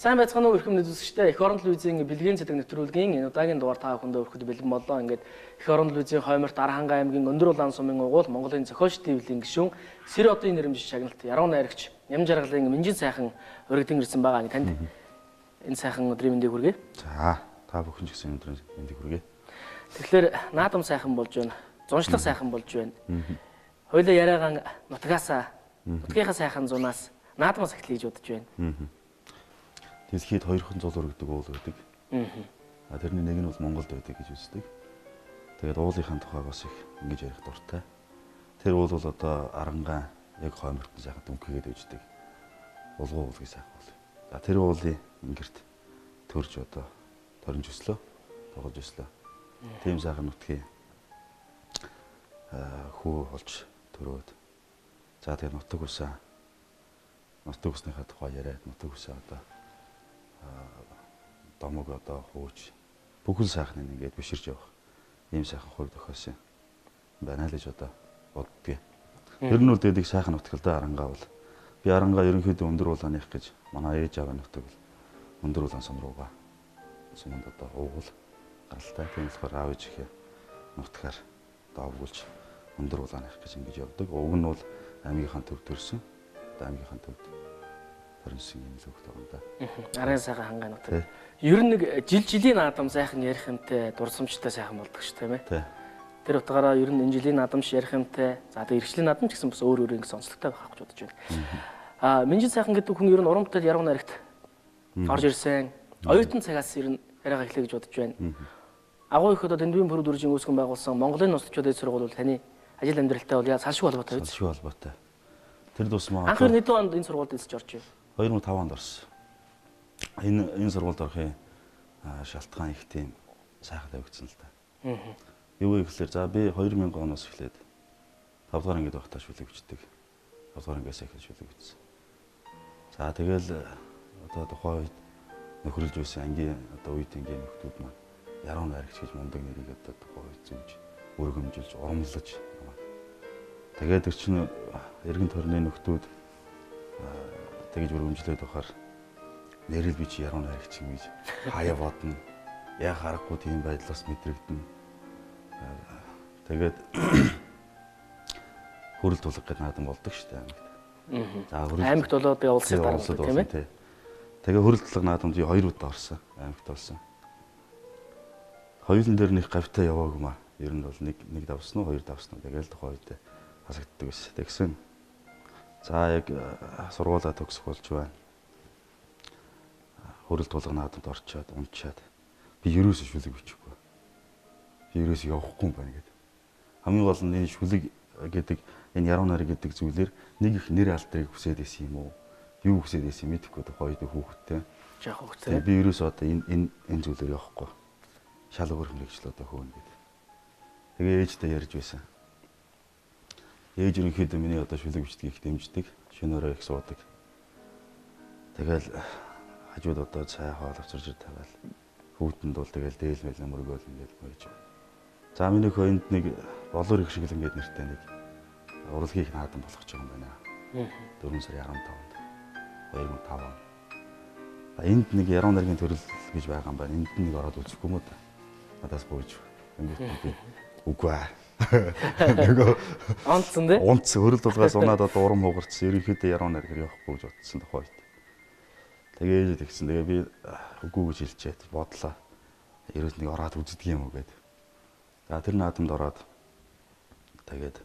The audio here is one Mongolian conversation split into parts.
Сайн байцгаана уу эрхэм үзэгчдээ. Эх орон телевизийн бэлгийн цэдэг нэвтрүүлгийн энэ удаагийн дугаар та бүхэндээ хүрэхэд бэлэн боллоо. Ингээд Эх орон телевизийн хойморт Архангай аймгийн Өндөр Улаан сумын угуул Монголын зохиолч дэвлийн гишүүн Сэр одын нэрмжит шагналт Яруу найрагч Ням жаргалын Минжин сайхан өргөдөн ирсэн байгаа. Танд энэ сайхан өдрийн мэндийг хүргэе. За, та бүхэн ч гэсэн өдрийн мэндийг хүргэе. Тэгэхээр наадам сайхан болж байна. Зуншлаг сайхан болж байна. Хоёлаа яриагаан нутгаасаа нутгийнхаа сайхан зунаас наадмаас эхлэе гэж бодож байна. Дэлхийд хоёрхан зул өргөдөг уул байдаг. А тэрний нэг нь бол Монголд байдаг гэж үздэг. Тэгээд уулынхаа тухай бас их ингэж ярих дуртай. Тэр уул бол одоо Арангаан яг хоймортон сайхан дүнхийгээд өгдөг. Улгуу уулыг сайхан уул. За тэр уулын ингэрт төрж одоо торинж өслөө, тоглож өслөө. Тийм сайхан нутгийн хүү болж төрөөд. За тэгээд нутаг усаа нутаг усныхаа тухай яриад нутаг усаа одоо домог одоо хууч бүхэл сайхныг ингээд биширж явах ийм сайхан хувь тохиосон байна л гэж одоо боддгийг. Тэр нь бол тэгээд их сайхан нутаг л да Арангаа бол. Би Арангаа ерөнхийдөө өндөр улааных гэж манай ээж аавын нутаг бол өндөр улаан сум руугаа суманд одоо уугуул гаралтай. Тийм болохоор аав ээжийнхээ нутгаар давгуулж өндөр улааных гэж ингэж явдаг. Уг нь бол аймгийнхаа төв төрсөн. Одоо аймгийнхаа төвд төрсөн юм л хөхт байгаа юм да. Арын сайхан хангай нутаг. Ер нь нэг жил жилийн наадам сайхан ярих юмтай, дурсамжтай сайхан болдог ш тийм ээ. Тэр утгаараа ер нь энэ жилийн наадамш ярих юмтай, за тэгээ иргэшлийн наадам ч гэсэн бас өөр өөр ингэсэн онцлогтой байх гэж бодож байна. Аа, Минжин сайхан гэдэг хүн ер нь уран бүтээл яруу найрагт орж ирсэн. Оюутан цагаас ер нь яриагаа эхлэе гэж бодож байна. Агуу их одоо Дэндүүн пүрэв дүржийн үүсгэн байгуулсан Монголын нуслчууд эд сургууль бол таны ажил амьдралтай бол салшгүй холбоотой биз? Салшгүй холбоотой. Тэр тусмаа анх нэгдүгээр онд энэ сургуульд элсэж орж ив. 2005 онд орсон. Энэ сургуульд орохын шалтгаан их тийм сайхан тавигдсан л да. Юу вэ гэхээр за би 2000 оноос эхлээд 5 дугаар ангид байхдаа шүлэг бичдэг. 5 дугаар ангиас эхэлж шүлэг бичсэн. За тэгэл одоо тухайн үед нөхөрлөж байсан ангийн одоо үед ангийн нөхдүүд маань яруу найрагч гэж мундаг нэрийг одоо тухайн үед зүүж, өргөмжилж, урамлаж. Тэгээд тэр чинь эргэн тойрны нөхдүүд тэгж өргөмжлөөд байхаар нэрэл би чи яруу найрагч юм гэж хаяа бодно. Яг харахгүй тийм байдлаас мэдрэгдэнэ. Тэгээд хөрөл тулга гэдэг наадам болдог шүү дээ аймагт. За аймагт болоод би улсын дараа тийм ээ. Тэгээ хөрөл тулга наадамд би хоёр удаа орсон. Аймагт болсон. Хоёулын дээр нэг гавьтай яваагүй маа. Ер нь бол нэг давсан уу, хоёр давсан уу. Тэгэл тухайн үед хасагддаг байсан. Тэгсэн. За яг сургуулаа төгсөх болж байна. Хөрөл тулга наадамд орчоод унчаад би ерөөсөө шүлэг бичихгүй. Би ерөөсөө явахгүй юм байна гэдэг. Хамгийн гол нь энэ шүлэг гэдэг энэ яруу найраг гэдэг зүйлээр нэг их нэр алдрыг хүсээд байсан юм уу? Юу хүсээд байсан мэдэхгүй тухайн үед хүүхэдтэй. Жаах хүүхэдтэй. Би ерөөсөө одоо энэ зүйлээр явахгүй. Шал өөр мэрэгжил одоо хөөнө гэдэг. Тэгээ ээжтэй ярьж байсан. Ээж ерөнхийдөө миний одоо шүлэг бичдгийг их дэмждэг, шөнөөрөө их суудаг. Тэгэл хажууд одоо цай хоол авчирч тавиал хүүтэнд бол тэгэл дээл мэл мөргөөл ингээд гоёж. За миний хөө энд нэг болор их шиг л ингээд нэртэй нэг урлагийг наадам болох гэж байгаа юм байна. 4 сарын 15-нд 2005 он. Энд нэг яруу найргийн төрөл гэж байгаа юм байна. Энд нэг ороод үзэхгүй юм уу та? Надаас гуйж. Ингээд би үгүй аа. Нөгөө онцсон тий. Онц хөрөл тулгаас унаад одоо урам хугарцсан. Ерөнхийдөө яруу найргаар явахгүй гэж бодсон тухай үед. Тэгээ ээж тэгсэн. Тэгээ би үгүй гэж хэлчихэд бодлоо. Ерөөс нэг ороод үздэг юм уу гэд. За тэр наадамд ороод тэгээд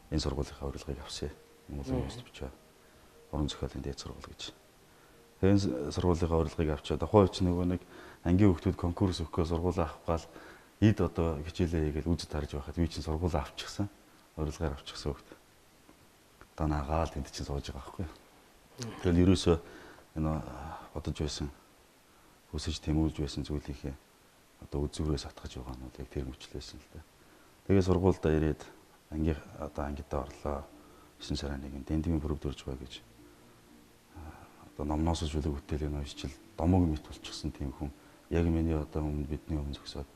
энэ сургуулийнхаа урилгыг авсан. Монголын үндэст бичээ. Уран зохиолын дээд сургууль гэж. Тэгээ энэ сургуулийнхаа урилгыг авчаад тухайн үед нөгөө нэг ангийн хүүхдүүд конкурс өгөхөө сургуулаа авах гал эд одоо хичээлээ хийгээл үзэд харж байхад би чинь сургуулаа авчихсан. Урилгаар авчихсан хүүхд. Одоо нагаал тэнд чинь сууж байгаа байхгүй. Тэгэл ерөөсөө энэ бодож байсан хүсэж тэмүүлж байсан зүйлийнхээ одоо үзүүрээ сатгаж байгаа нь бол яг тэр мөчлөөсөн л дээ. Тэгээ сургуульдаа ирээд анги одоо ангидаа орлоо. 9 сарын 1-нд Дэндүүн пүрэв дөрж байгаа гэж одоо номноос шүлэг бүтээлийг уншчил домог мэт болчихсон тийм хүн яг миний одоо өмнө бидний өмнө зогсоод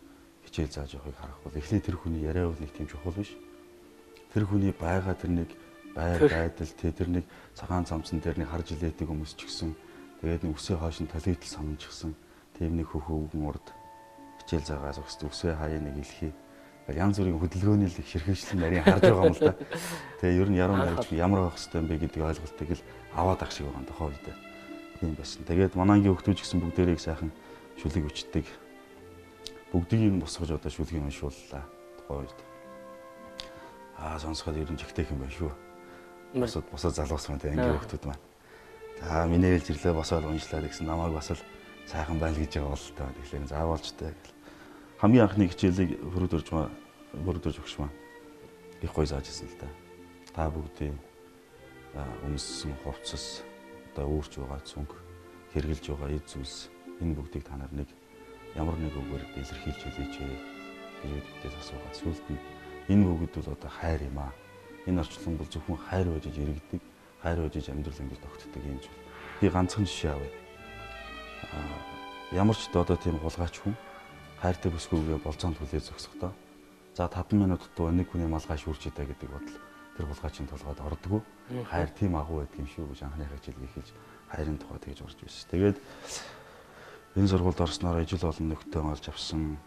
хичээл зааж явахыг харах бол эхлээд тэр хүний яриа бол нэг тийм чухал биш. Тэр хүний байгаа тэр нэг байр байдал тэр нэг цагаан цамцан тэр нэг харж илээдэг хүмүүс ч гэсэн Тэгээд нэг үсээ хойш нь толийтл самжчихсан. Тийм нэг хөхөө өвгөн урд хичээл заагаа зогсдог. Үсээ хаяа нэг илхий. Янз бүрийн хөдөлгөөний л ширхэгчлэн нарийн харж байгаа юм л да. Тэгээ ер нь яруу найрагч ямар байх хэвтэй юм бэ гэдэг ойлголтыг л аваад ах шиг байгаа юм тохоо үед. Тийм байсан. Тэгээд манай ангийн хүүхдүүд ч гэсэн бүгдээрээ сайхан шүлэг өчтдөг. Бүгдийг нь босгож одоо шүлгийг уншууллаа тухайн үед. Аа сонсоход ер нь жигтэйх юм байна шүү. Босод босоод залуус маань тэг ангийн хүүхдүүд маань. За миний ээлж ирлээ босоод уншлаа гэсэн намайг бас л сайхан байна л гэж байгаа бол та. Тэгэхээр заавалж та гэл. Хамгийн анхны хичээлийг бүрдөрж өгш маа. Их гоё зааж ирсэн л да. Та бүгдийн өмссөн хувцас одоо үүрч байгаа цүнх хэрглэж байгаа эд зүйлс энэ бүгдийг та нар нэг ямар нэг үгээр илэрхийлж хэлээч гэж бидээс асуугаад сүүлд нь энэ бүгд бол одоо хайр юм аа. Энэ орчлон бол зөвхөн хайр байж иргэдэг, хайр байж амьдрал ингэж тогтдог юм зүйл. Би ганцхан жишээ авъя. Ямар ч одоо тийм хулгайч хүн хайртай бүсгүйгээ болзоонд хүлээж зогсохдоо за 5 минут дуу нэг хүний малгай шүрж идэ гэдэг бодол тэр хулгайчийн толгойд ордгоо. Хайр тийм агуу байдаг юм шүү гэж анхныхаа хичээлийг эхэлж хайрын тухай тэгж орж ирсэн. Тэгээд энэ сургуульд орсноор ижил олон нөхдөд олж авсан.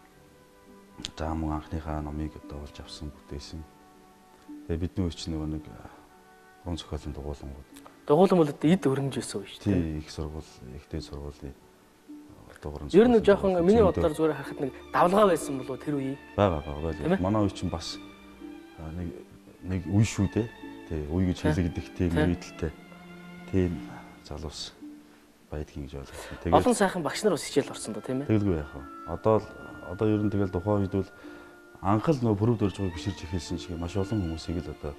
За мөн анхныхаа номыг одоо олж авсан, бүтээсэн. Тэгээ бидний үеч нөгөө нэг уран зохиолын дугуулангууд. Дугуулan бол эд өрнөж байсан үе шүү дээ. Тийм, их сургууль, ихтэй сургуулийн уран. Ер нь жоохон миний бодлоор зүгээр харахад нэг давлгаа байсан болов тэр үеийн. Бага бага. Манай үе чинь бас нэг үе шүү дээ. Тий, үе гэж хэлэгдэх тийм үедэлтэй. Тийм залуус байдгийг гэж ойлгосон. Тэгээд олон сайхан багш нар бас хичээл орсон доо тийм ээ. Тэгэлгүй яах вэ? Одоо ер нь тэгэл тухайн үед бол анх л нөө пүрэв дөржгүйг биширч эхэлсэн шиг маш олон хүмүүсийг л одоо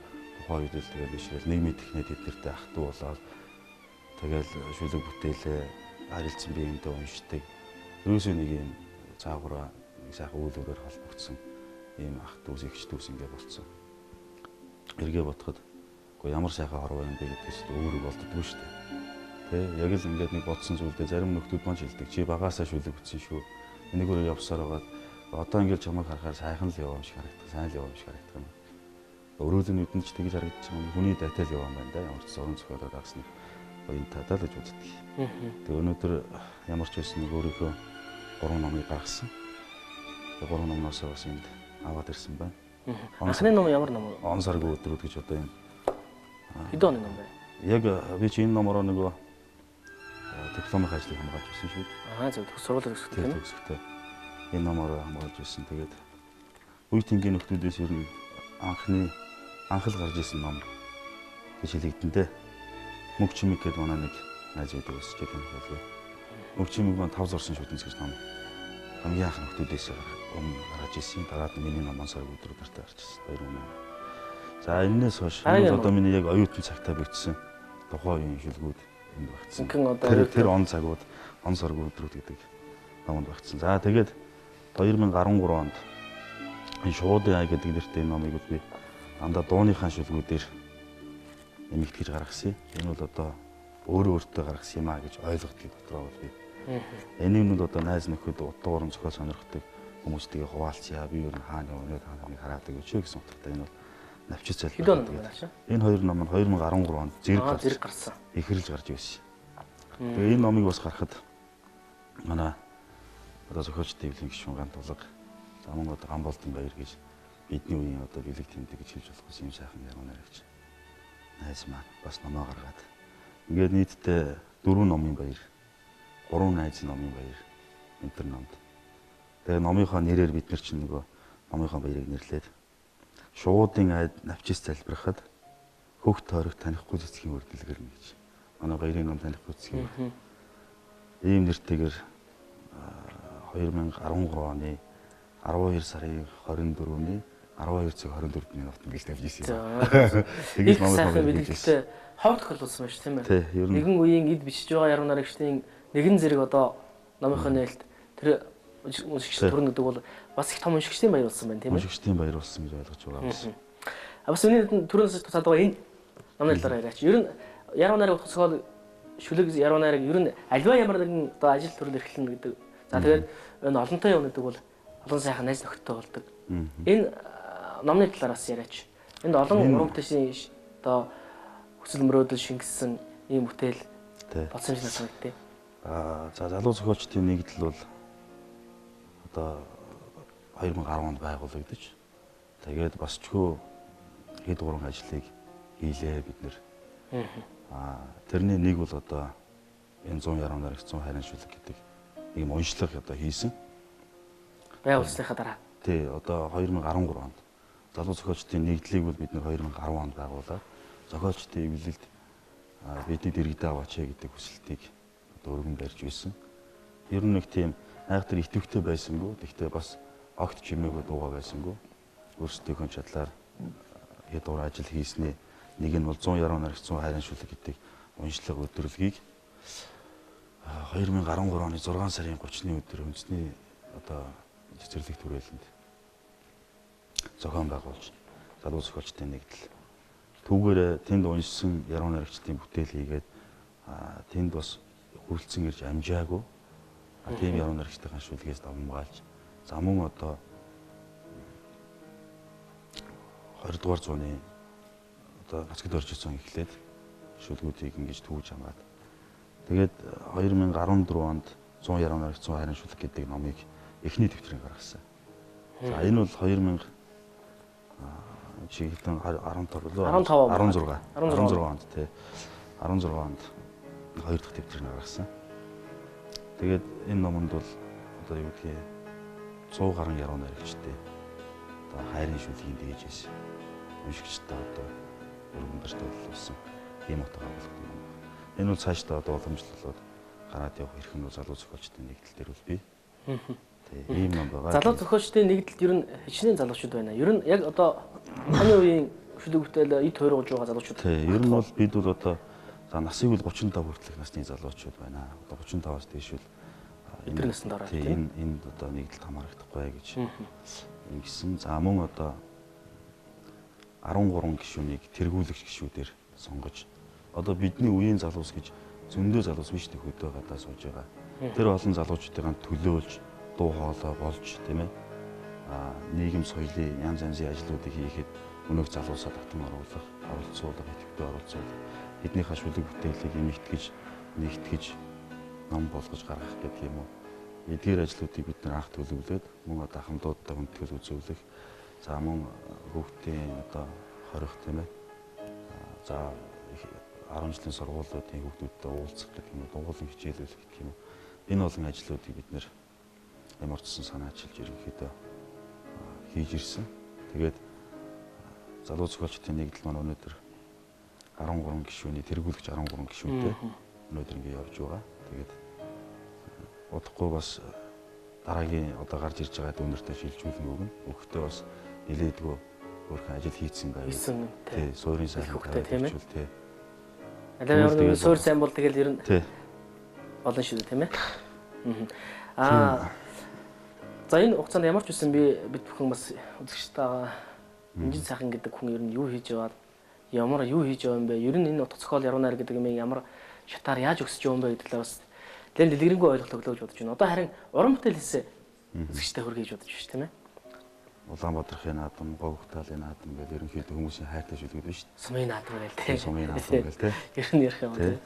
тухайн үед л тэгэл бишрээл нийгмийн техник тэднэртэй ах トゥ болоод тэгэл шүлэг бүтээлээ харилцсан биеиндээ уншдаг. Ерөөсөө нэг юм цаагаараа нэг сайхан үйл үрээр холбогдсон ийм ах дүүс эгч дүүс ингэ болцсон. Эргээ бодоход үгүй ямар сайхан хорвоо юм бэ гэдгээс өөрөг болддгүй шүү дээ. Тэ яг л ингээд нэг бодсон зүйлдээ зарим нөхдүүд маань хэлдэг. Чи багаасаа шүлэг бүтсэн шүү. Энийг өөрөө явсаар байгаад одоо ингээд чамайг харахаар сайхан л яваа юм шиг харагдах, сайн л яваа юм шиг харагдах юм. Өрөөлөн нүдэнд ч тэгж харагдчих юм. Хүний дайтай л яваа юм байна да. Ямар ч зуран зохиолоод агсны энэ тадаа л гэж боддог. Тэгээ өнөөдөр ямар ч байсан нэг өөрийнхөө 3 номыг гаргасан. Тэгээ 3 номноос бас энд аваад ирсэн байна. Анхны ном ямар ном вэ? Он саргүй өдрүүд гэж одоо энэ хэдэн оны ном бэ? Яг би чи энэ номороо нөгөө дипломын ажлыг хамгаалж байсан шүү дээ. Аа зөв, сургууль төгсгөх тийм үү? Төгсгөхтэй. Энэ номороо хамгаалж байсан. Тэгээд үе тэнгийн нөхдүүдээс ер нь анх л гарч ирсэн ном гэж хэлэгдэн дээ. Мөг чимэг гэдэг манай нэг найз байдаг бас чи таних болов. Мөг чимэг маань 5 зурсан шүтэнц гэж ном хамгийн анх нөхдүүдээс өмнө гаргаж ирсэн. Дараад нь миний ном сарг өдрүүд нартай гарч ирсэн. 2008. За энэнээс хойш одоо миний яг оюутан цагтаа бичсэн тухайн үеийн шүлгүүд энд багтсан. Тэр он цагууд, он сарг өдрүүд гэдэг номонд багтсан. За тэгээд 2013 онд энэ шуудын ай гэдэг нэртэй энэ номыг би дандаа дууныхаа шүлгүүдээр нэмэгтгэж гаргасан. Энэ бол одоо өөрөө өөртөө гаргасан юм а гэж ойлгодог дотроо бол би. Энийг нь бол одоо найз нөхөд утга урам зохиол сонирхдаг хүмүүстэйгээ хуваалцъя. Би ер нь хаана явна, та нарыг хараад өгөөч гэсэн утгатай энэ бол навчис залбирдаг. Энэ хоёр ном нь 2013 онд зэрэг гарсан. Ихэрэлж гарч ирсэн. Тэгээ энэ номыг бас гаргахад манай одоо зохиолч дэвлийн гишүүн Гантулга, за мөн одоо Гамболдон баяр гэж бидний үеийн одоо бэлэг тэмдэг гэж хэлж болох юм сайхан яруу найрагч найз маань бас номоо гаргаад ингээд нийтдээ 4 номын баяр, 3 найз номын баяр энэ төр номд. Тэгээ номынхоо нэрээр бид нар чинь нөгөө номынхоо баярыг нэрлээд шуудын айд навчис залбирахад хөх тойрог танихгүй цэцгийн үр дэлгэрнэ гэж. Манай баярын ном танихгүй цэцгийн үр. Ийм нэртэйгээр 2013 оны 12 сарын 24-ний 12 цаг 24 минутанд гэж тавьж ирсэн юм. Тэгээс номын бэлгэлтэй хов тохиолдсон байна шүү тийм ээ. Нэгэн үеийн эд бичиж байгаа яруу найрагчдын нэгэн зэрэг одоо номынхоо нээлт тэр уншигч төрнө гэдэг бол бас их том уншигчдын баяр болсон байна тийм ээ. Уншигчдын баяр болсон гэж ойлгож байгаа бас. А бас миний түрүүнээс тусаад байгаа энэ номны талаар яриач. Ер нь яруу найраг зохиол шүлэг яруу найраг ер нь альва ямар нэгэн одоо ажил төрөл эрхлэнэ гэдэг. За тэгээд энэ олонтой явна гэдэг бол олон сайхан найз нөхдөд болдог. Энэ номны талаар бас яриач. Энд олон урамтай одоо хүсэл мөрөөдөл шингэсэн ийм бүтээл болсон юм шиг санагдтыг. За залуу зохиолчдын нэгдэл бол одоо 2010 онд байгуулагдаж тэгээд бас ч хөө хэд гурван ажлыг хийлээ бид нэр. Тэрний нэг бол одоо энэ 100 яруу найрагч 100 хайрын шүлэг гэдэг нэг юм уншлага одоо хийсэн. Байгуулсныхаа дараа. Тий, одоо 2013 онд залуу зохиолчдын нэгдлийг бол бид нэр 2010 онд байгуулад зохиолчдын эвлэлд бидний дэргэдээ аваач гэдэг хүсэлтийг одоо өргөн барьж байсан. Ер нь нэг тийм айхтар идэвхтэй байсангүй. Гэхдээ бас огт чимээгүй дуугаа байсангүй. Өөрсдийнхөө чадлаар хэд дур ажил хийсний нэг нь бол 100 яруу найрагч 100 хайрын шүлэг гэдэг уншлага өдөрлөгийг 2013 оны 6 сарын 30-ны өдөр үндэсний одоо цэцэрлэг түрээлэнд зохион байгуулж залуу зохиолчдын нэгдэл түүгээр тэнд уншсан яруу найрагчдын бүтээл хийгээд тэнд бас хүрэлцэн ирж амжаагүй тийм яруу найрагчдын шүлгээс давмгаалж за мөн одоо 20 дугаар зууны одоо Нацгад орж исэн эхлээд шүлгүүдийг ингэж түүж хамгаад тэгээд 2014 онд 100 яруу найрагч 100 хайрын шүлэг гэдэг номыг эхний дэвтрийг гаргасан. За энэ бол 2000 чи хэдэн 15 лөө 16 онд тий 16 онд хоёр дахь дэвтрийг гаргасан. Тэгээд энэ номонд бол одоо юу гэдгийг 100 гаруй яруу найрагчтай одоо хайрын шүлгийн дээжээс уншигчтай одоо өргөн барьж төлөвлөсөн ийм утга агуулгатай ном байна. Энэ бол цаашдаа одоо уламжлалууд гараад явах эрх нь залуу зохиолчдын нэгдэл дээр бол бий. Тий, ийм ном байгаа. Залуу зохиолчдын нэгдэлд ер нь хичнээн залуучууд байна. Ер нь яг одоо таны үеийн шүлэг бүтээл эд хойргож байгаа залуучууд. Тий, ер нь бол бид бол одоо за насыг бол 35 хүртэлх насны залуучууд байна. Одоо 35-аас дээш бол энэ наснд ороод тий энэ энд одоо нэгдэлд хамаарагдахгүй гэж ингэсэн. За мөн одоо 13 гишүүнийг тэргүүлэгч гишүүдээр сонгож одоо бидний үеийн залуус гэж зөндөө залуус биш тэг хөдөө гадаа сууж байгаа. Тэр олон залуучуудыг төлөөлж дуу хоолой болж тийм нийгэм соёлын янз янзын ажлуудыг хийхэд өнөөх залуусаа татан оруулах, оролцуулах, идэвхтэй оролцуулах, тэднийхээ шүлэг бүтээлийг эмэгтгэж, нэгтгэж ном болгож гаргах гэдэг юм уу. Эдгээр ажлуудыг бид нар анх төлөвлөөд мөн одоо хамтуудтай хүндэтгэл үзүүлэх, за мөн хүүхдийн одоо хорих тийм за 10 жилийн сургуулиудын хүүхдүүдтэй уулзах гэдэг юм уу, дугуулan хичээлүүлэх гэдэг юм уу. Энэ олон ажлуудыг бид нэр ямар ч сан санаачилж ерөнхийдөө хийж ирсэн. Тэгээд залуу зохиолчдын нэгдэл маань өнөөдөр 13 гишүүний тэргүүлэгч 13 гишүүнтэй өнөөдөр ингэ явж байгаа. Тэгээд удахгүй бас дараагийн одоо гарч ирж байгаа дүүнертэй шилжүүлэн өгнө. Өгөхдөө бас нилээдгүй өөрхөн ажил хийцэн байвал тий, суурийн сайн тавиул тий. Аль ямар суур сайн бол тэгэл ер нь тий олон шүү дээ тийм ээ. За энэ хугацаанд ямар ч үсэн би бид бүхэн бас үзэгчтэйгээ Инжин сайхан гэдэг хүн ер нь юу хийж яваад ямар юу хийж яваа юм бэ? Ер нь энэ утга зохиол яруу найр гэдэг юм ямар шатаар яаж өсөж яваа юм бэ гэдэг талаар бас нэлээд дэлгэрэнгүй ойлголт өглөө гэж бодож байна. Одоо харин уран бүтээл хийсээ үзэгчтэй хүргэе гэж бодож байна тийм ээ. Улаанбаатарын наадам, Говьталын наадам гэдэг ерөнхийдөө хүмүүсийн хайртай шүлгүүд биш шүү дээ. Сумын наадам гэл тийм. Сумын наадам гэл тийм. Ер нь ярих юм тийм.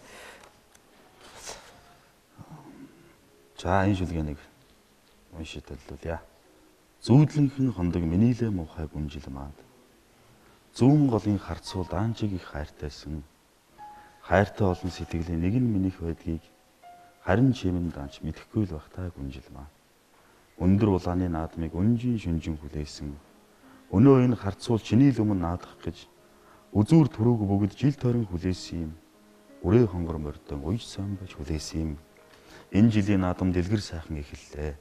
За энэ шүлгээ нэг уншиж төлөвлөе. Зүүдлэнхэн хондог минийлээ муухай гүнжил маад. Зүүн голын харцуул даанчиг их хайртайсан. Хайртай олон сэтгэлийн нэг нь минийх байдгийг харин чимэн даанч мэдэхгүй л бах та гүнжил маа. Өндөр улааны наадмыг үнжин шүнжин хүлээсэн. Өнөө энэ харцуул чиний л өмнө наадах гэж үзүүр түрүүг бүгд жил тойрон хүлээсэн юм. Үрээ хонгор мордон уйж сан байж хүлээсэн юм. Энэ жилийн наадам дэлгэр сайхан эхэллээ.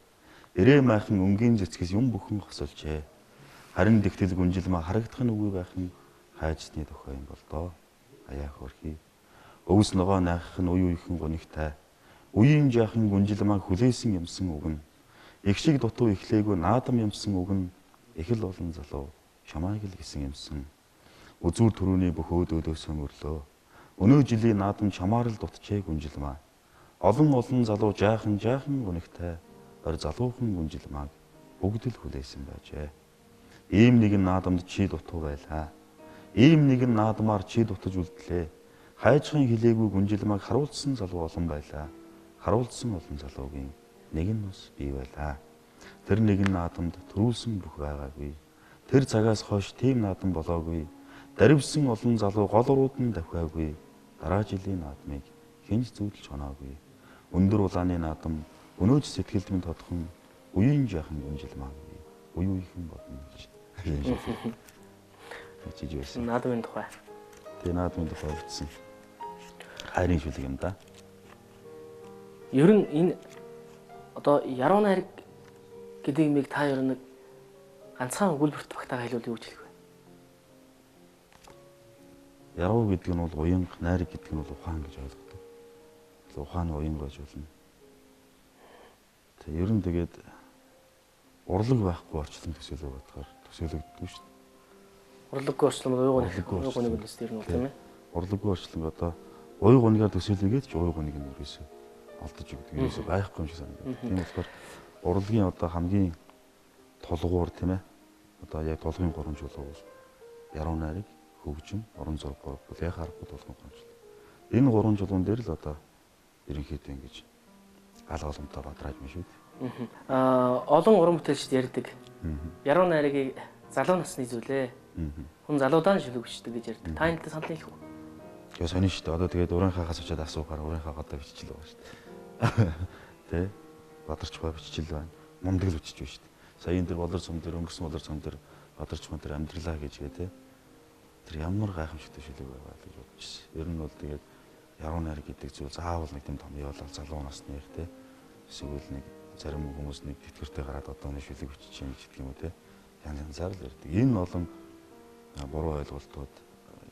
Эрээ майхан өнгийн цэцгээс юм бүхэн хосолжээ. Харин тэгтэл гүнжил ма харагдах нь үгүй байх нь хайжсны тохио юм бол доо. Аяа хөрхий. Өвс ногоо найхах нь уй уйхан гунигтай. Үеийн жаахан гүнжил ма хүлээсэн юмсан үгэн. Их шиг дутуу эхлээгүй наадам юмсан үгэн. Их л олон залуу чамайг л гэсэн юмсан. Үзүүр түрүүний бүх өөдөөдөөсөө мөрлөө. Өнөө жилийн наадам чамаар л дутжээ гүнжил маа. Олон олон залуу жаахан жаахан гунигтай. Ор залуухан гүнжил мааг бүгд л хүлээсэн байжээ. Ийм нэгэн наадамд чи дутуу байлаа. Ийм нэгэн наадмаар чи дутаж үлдлээ. Хайжхан хилээгүй гүнжил мааг харуулсан залуу олон байлаа. Харуулсан олон залуугийн нэг нь бас бий байлаа. Тэр нэгэн наадамд төрүүлсэн бүх байгаагүй. Тэр цагаас хойш тийм наадам болоогүй. Даривсан олон залуу гол урууд нь давхиагүй. Дараа жилийн наадмыг хэн ч зүүдэлж оноогүй. Өндөр улааны наадам өнөөж сэтгэлд минь тодхон үеийн жаахан гүнжилмаагүй. Үе үеийнхэн бодно гэж. Бичиж байсан. Наадмын тухай. Тэгээ наадмын тухай бичсэн. Хайрын шүлэг юм да. Ер нь энэ одоо яруу найраг гэдэг юмыг та ер нь ганцхан өгүүлбэрт багтаагаа хэлбэл юу гэж хэлэх вэ? Яруу гэдэг нь бол уянга, найраг гэдэг нь бол ухаан гэж ойлгодог. Ухаан уянга байж болно. Тэг ер нь тэгээд урлаг байхгүй орчлон төсөөлөг бодохоор төсөөлөгддөг шүү дээ. Урлаггүй орчлон уйгуун нэг үлээс тэр нь бол тийм ээ. Урлаггүй орчлон одоо уйг унагаар төсөөлөгээд ч уйг уныг нь ерөөсөө алдаж өгдөг. Ерөөсөө байхгүй юм шиг санагдав. Тийм болохоор урлагийн одоо хамгийн тулгуур тийм ээ. Одоо яг тулгын гурван чулуу бол яруу найраг, хөгжим, орон зураг гурав бол яг харахгүй тулгын гурван чулуу. Энэ гурван чулуун дээр л одоо ерөнхийдөө ингэж гал голомтой бадрааж байна шүү дээ. Олон уран бүтээлчд ярьдаг. Яруу найргийг залуу насны зүйлээ. Хүн залуудаа шүлэг бичдэг гэж ярьдаг. Та энэ дээр санал нийлэх үү? Яа сонин шүү дээ. Одоо тэгээд урынхаагаас очиад асуухаар урынхаа одоо биччихэл байгаа шүү дээ. Тэ? Бадарч бай биччихэл байна. Мундаг л бичиж байна шүү дээ. Сая энэ дэр болор сум дээр өнгөрсөн болор сум дээр бадарч мөн тэр амьдралаа гэж гээ тэ. Тэр ямар гайхамшигтай шүлэг байгаа л гэж бодчихсон. Ер нь бол тэгээд яруу найраг гэдэг зүйл заавал нэг тийм том яваалал залуу насных тэ. Эсвэл нэг зарим хүмүүс нэг тэтгэвртэй гараад одоо нэг шүлэг бичиж юм гэдэг юм уу тэ. Янз янзаар л ярьдаг. Энэ олон буруу ойлголтууд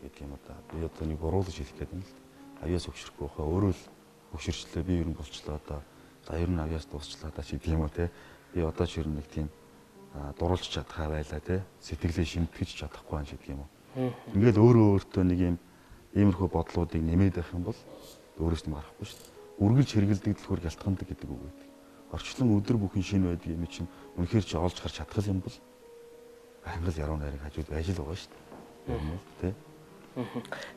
гэдэг юм одоо би одоо нэг буруулж хэлэх гээд байна л. Авьяас өгшөрөхгүй хаа өөрөө л өгшөрчлөө би ер нь болчлоо одоо. За ер нь авьяас дуусчлаа даа ч гэдэг юм уу те. Би одоо ч ер нь нэг тийм дуруулж чадхаа байлаа те. Сэтгэлээ шимтгэж чадахгүй байх гэдэг юм уу. Ингээл өөрөө өөртөө нэг юм иймэрхүү бодлуудыг нэмээд байх юм бол өөрөөс нь гарахгүй шүү дээ. Үргэлж хэргэлдэг дэлгүүр гялтгандаг гэдэг үг байдаг. Орчлон өдөр бүхэн шинэ байдаг юм чинь үнэхээр чи олж гарч чадах юм бол ангал яруу найраг хажууд байж л байгаа шүү дээ. Юм уу те.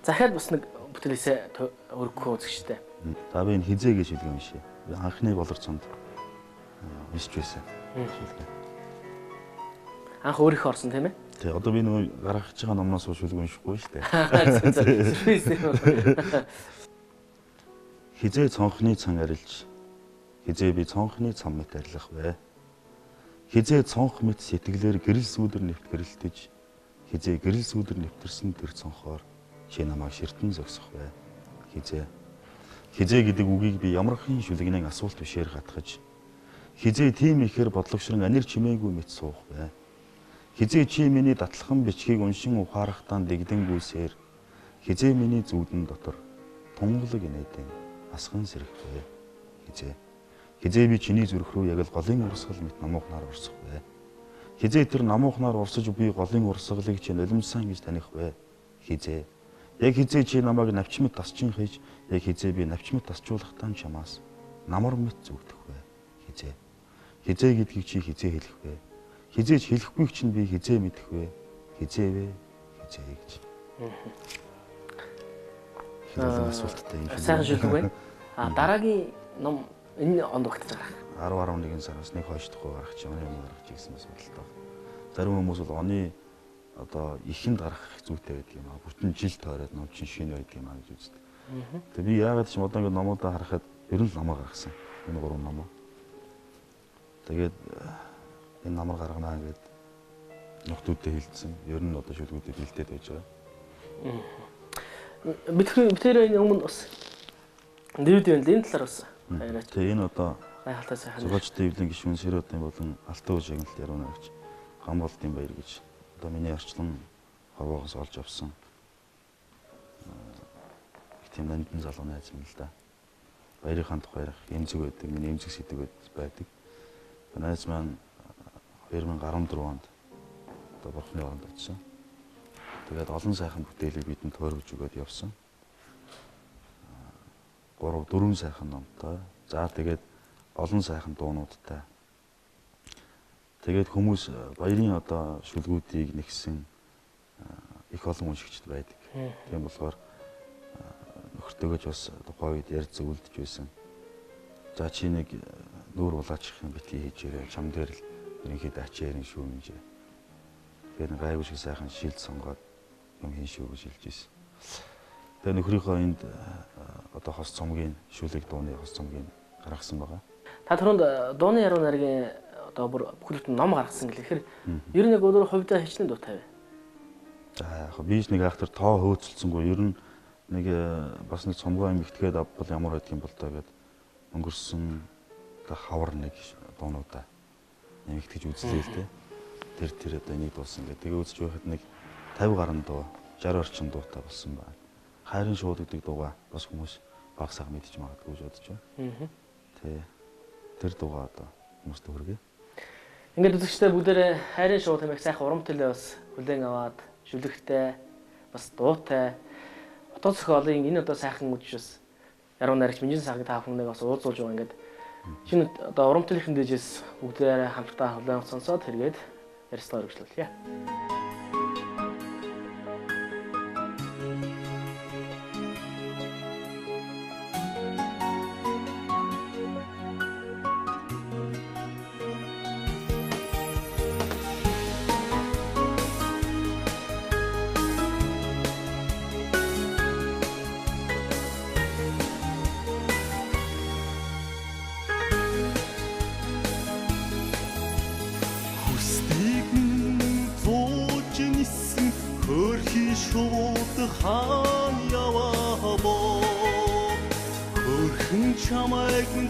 Захиад бас нэг бүтээлээсээ өргөх үзэгчтэй. За би энэ хизээ гэж хэлдэг юм шиг. Би анхны болор цонд уншиж байсан. Шүлэг. Анх өөрийнхөө орсон тийм ээ? Тий, одоо би нөгөө гаргаж байгаа номноос шүлэг уншихгүй шүү дээ. Сюрприз юм. Хизээ цонхны цан арилж, хизээ би цонхны цам мэт арилах вэ? Хизээ цонх мэт сэтгэлээр гэрэл сүүдэр нэвт гэрэлтэж, хизээ гэрэл сүүдэр нэвтэрсэн тэр цонхоор чи намайг ширтэн зогсох вэ? Хизээ. Хизээ гэдэг үгийг би ямархан шүлэгнэн асуулт бишээр гатгаж, хизээ тийм ихээр бодлогшрон анир чимээгүй мэт суух вэ? Хизээ чи миний датлахан бичгийг уншин ухаарахтаа дэгдэнгүйсээр, хизээ миний зүудэн дотор тунгалаг инээдэн асган сэрэх вэ? Хизээ. Хизээ би чиний зүрх рүү яг л голын урсгал мэт намуухнаар урсах вэ? Хизээ тэр намуухнаар урсаж би голын урсгалыг чи нулимсан гэж таних вэ? Хизээ. Яг хизээ чи намайг навчмэт тасчин хийж, яг хизээ би навчмэт тасчуулахтаа чамаас намар мэт зүгдэх вэ? Хизээ. Хизээ гэдгийг чи хизээ хэлэх вэ? Хизээ ч хэлэхгүйг чинь би хизээ мэдэх вэ? Хизээ вэ? Хизээ гэж. Хэрэг асуулттай юм шиг. Сайхан шүлэг байна. А дараагийн ном энэ онд багтаж гарах. 10 11 сараас нэг хойш тухай гарах чи оны өмнө гарах чи гэсэн бас бодолтой. Зарим хүмүүс бол оны одоо ихэнд гарах зүйтэй байдаг юм аа. Бүтэн жил тойроод ном чинь шинэ байдаг юм аа гэж үздэг. Тэгээ би яагаад ч одоо ингэ номуудаа харахад ер нь л номоо гаргасан. Энэ гурван номоо. Тэгээд энэ намар гарганаа гэд нөхдүүдэд хилцсэн. Ер нь одоо шүлгүүдэд хилдээд байж байгаа. Бид тэр энэ өмнө бас DVD байна. Энэ талаар бас яриач. Тэгээ энэ одоо гайхалтай сайхан. Зохиолчдын эвлэн гишүүн Сэрүүдийн болон Алтан үе шагналт яруу найрагч Гамболдын баяр гэж одоо миний арчлан хорвоогоос олж авсан их тийм нандин залуу найз юм л да. Баярынхаа тухай ярих эмзэг байдаг, миний эмзэг сэдв байдаг. Найз маань 2014 онд одоо бурхны оронд очсон. Тэгээд олон сайхан бүтээлийг бидэнд тойргож өгөөд явсан. 3 4 сайхан номтой. За тэгээд олон сайхан дуунуудтай. Тэгээд хүмүүс баярын одоо шүлгүүдийг нэгсэн их олон уншигчд байдаг. Тийм болохоор нөхөртөөгөөж бас тухайн үед ярьж зөвлөдөж байсан. За чи нэг нүүр улаачих юм битгий хийж ирээ. Чам дээр л ерөнхийдөө ачаа ярин шүү мэнжээ. Тэгэхээр гайгүй шиг сайхан шилд сонгоод юм хийн шүү гэж хэлж ирсэн. Тэгээ нөхрийнхөө энд одоо хос цомгийн шүлэг дууны хос цомгийн гаргасан байгаа. Та түрүүнд дууны яруу найргийн одоо бүр бүхэл бүтэн ном гаргасан гэлээ. Тэгэхээр ер нь яг өөрөө хувьдаа хичнээн дуутай вэ? За яг би ч нэг айхтар тоо хөөцөлдсөнгүй. Ер нь нэг бас нэг цомгоо юм ихтгээд авбал ямар байдг юм бол доо гэд өнгөрсөн одоо хавар нэг дуунуудаа нэмэгтгэж үзлээ л дээ. Тэр одоо энийг дуусан гэдэг. Тэгээ үзэж байхад нэг 50 гаруй дуу, 60 орчим дуутай болсон байна. Хайрын шууд гэдэг дуугаа бас хүмүүс баг саг мэдчих магадгүй гэж бодож байна. Тэ. Тэр дуугаа одоо хүмүүст хүргэе. Ингээд үзэгчдээ бүгдээрээ хайрын шууд хэмээх сайхан урам төлөө бас хүлээн аваад шүлэгтэй бас дуутай утга зохиолын энэ одоо сайхан үдшил бас яруу найрагч Минжин сайхан та бүхнийг бас уулзуулж байгаа. Ингээд шинэ одоо урам төлөхийн дэжээс бүгдээрээ хамтдаа хүлээн сонсоод хэрэгээд ярилцлага үргэлжлүүлье.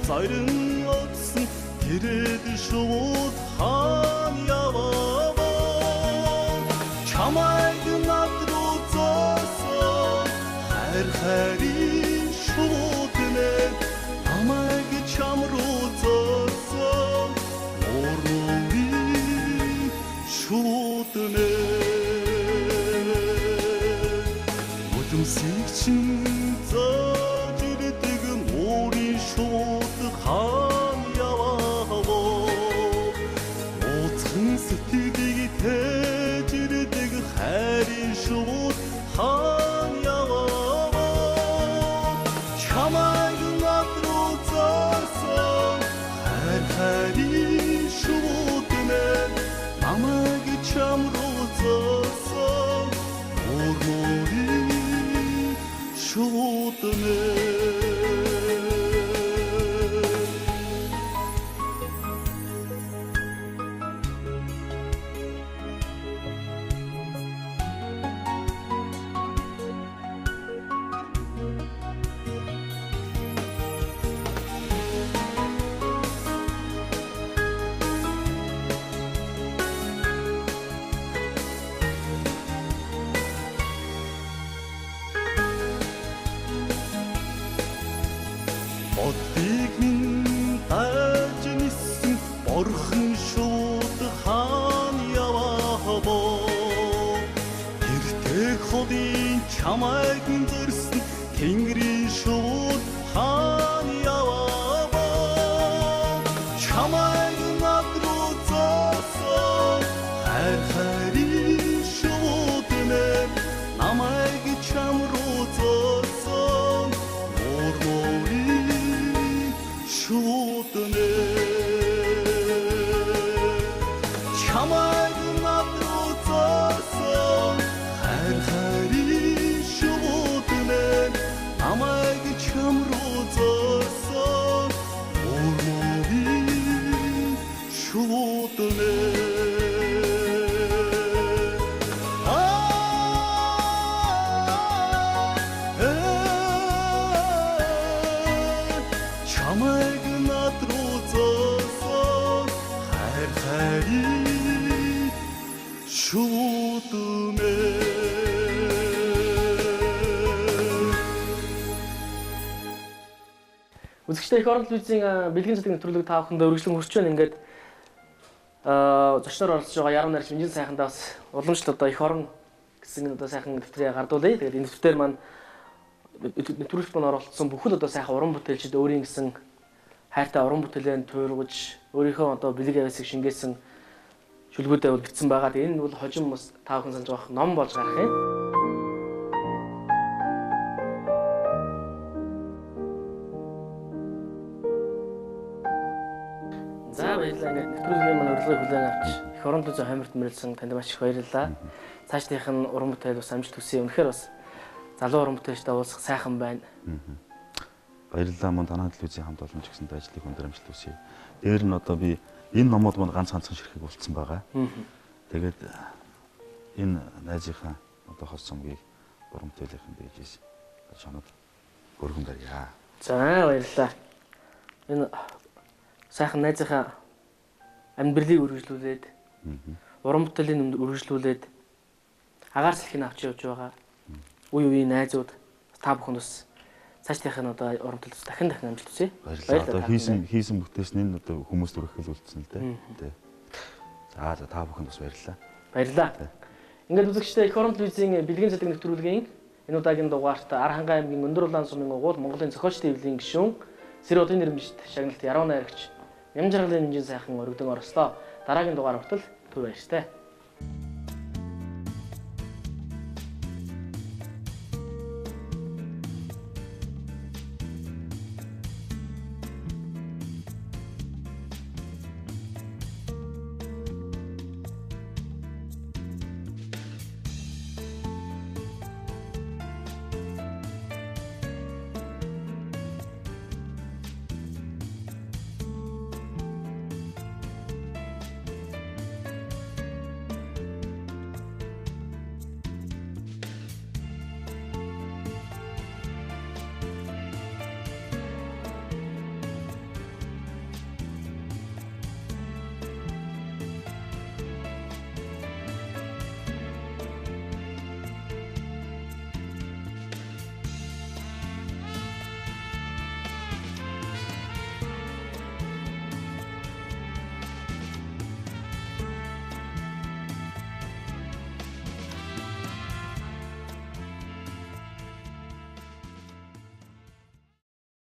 Зарин отсон тэрэд шууд хаан яваа. Чамайг над руу зоосон хайр хайрын шууд нэ. Намайг чам руу зоосон муурын шууд нэ. Үдэмсийг чин зоож ирдэг муурын шууд хаан яваа. Ууцхан сэтгэлийг тээж ирдэг хайрын шууд хаан яваа. Чамайг над руу зоосон хайр хайрын шууд нэ. Намайг чам руу зоосон муурын шууд нэ. Боддыг минь дайж нисэн борхон шууд хаан яваа. Гэртээ холын чамайг зөрсөн тэнгэрийн шууд хаан яваа. Чамайг над руу зоосон хайр хайрын шууд нэ. Намайг чам руу зоосон муурын шууд нэ. Чамайг над руу зоосон хайр хайрын шууд нэ. Намайг чам руу зоосон муурын шууд нэ. Чамайг над руу зоосон хайр хайрын шууд нэ. Үзэгчдээ их орон телевизийн бэлгийн цэцэг нэвтрүүлэг та бүхэндээ үргэлжлэн хүрч байна. Ингээд зочноор оролцож байгаа яруу найрагч Минжин сайхандаа бас уламжлалт одоо их орон гэсэн одоо сайхан нэвтрээ гардуулъя. Тэгээд энэ нэвтрээр маань нэвтрүүлэгт маань оролцсон бүхэл одоо сайхан уран бүтээлчид өөрийн гэсэн хайртай уран бүтээлээ туургаж өөрийнхөө одоо бэлэг авьяасыг шингээсэн шүлгүүдээ бол бичсэн байгаа. Тэгээд энэ бол хожим бас та бүхэн санаж байгаа ном болж гарах юм. Баярлалаа. Ингээд нэвтрүүлгийн маань урилгыг хүлээн авч их орон телевизийн хойморт мөрөлсөн танд маш их баярлалаа. Цаашдынх нь уран бүтээл бас амжилт хүсье. Үнэхээр бас залуу уран бүтээлчтэй уулзах сайхан байна. Баярлалаа мөн танай телевизийн хамт олон ч гэсэнд ажлыг өндөр амжилт хүсье. Дээр нь одоо би энэ номууд мань ганц ганцхан ширхэг болцсон байгаа. Тэгээд энэ найзынхаа одоо хос цомгийг уран бүтээлийнхэн дээжээс чамд өргөн барья. За баярлалаа. Энэ сайхан найзынхаа амьдралыг үргэлжлүүлээд уран бүтээлийн үргэлжлүүлээд агаар салхийг авч явж байгаа. Үе үеийн найзууд та бүхэнд бас цаашдынх нь одоо уран бүтээлд дахин дахин амжилт хүсье. Баярлалаа. Одоо хийсэн бүтээсэн энэ одоо хүмүүст хүргэх л үлдсэн л дээ. Тэ. За за та бүхэнд бас баярлалаа. Баярлалаа. Ингээд үзэгчдээ их орон телевизийн бэлгийн цэдэг нэвтрүүлгийн энэ удаагийн дугаарт Архангай аймгийн Өндөр Улаан сумын угуул Монголын зохиолчдын эвлийн гишүүн Сэр одын нэрмжит шагналт Яруу найрагч Ням жаргалын нэмжин сайхан өргөдөн орслоо. Дараагийн дугаар хүртэл түр баяртай.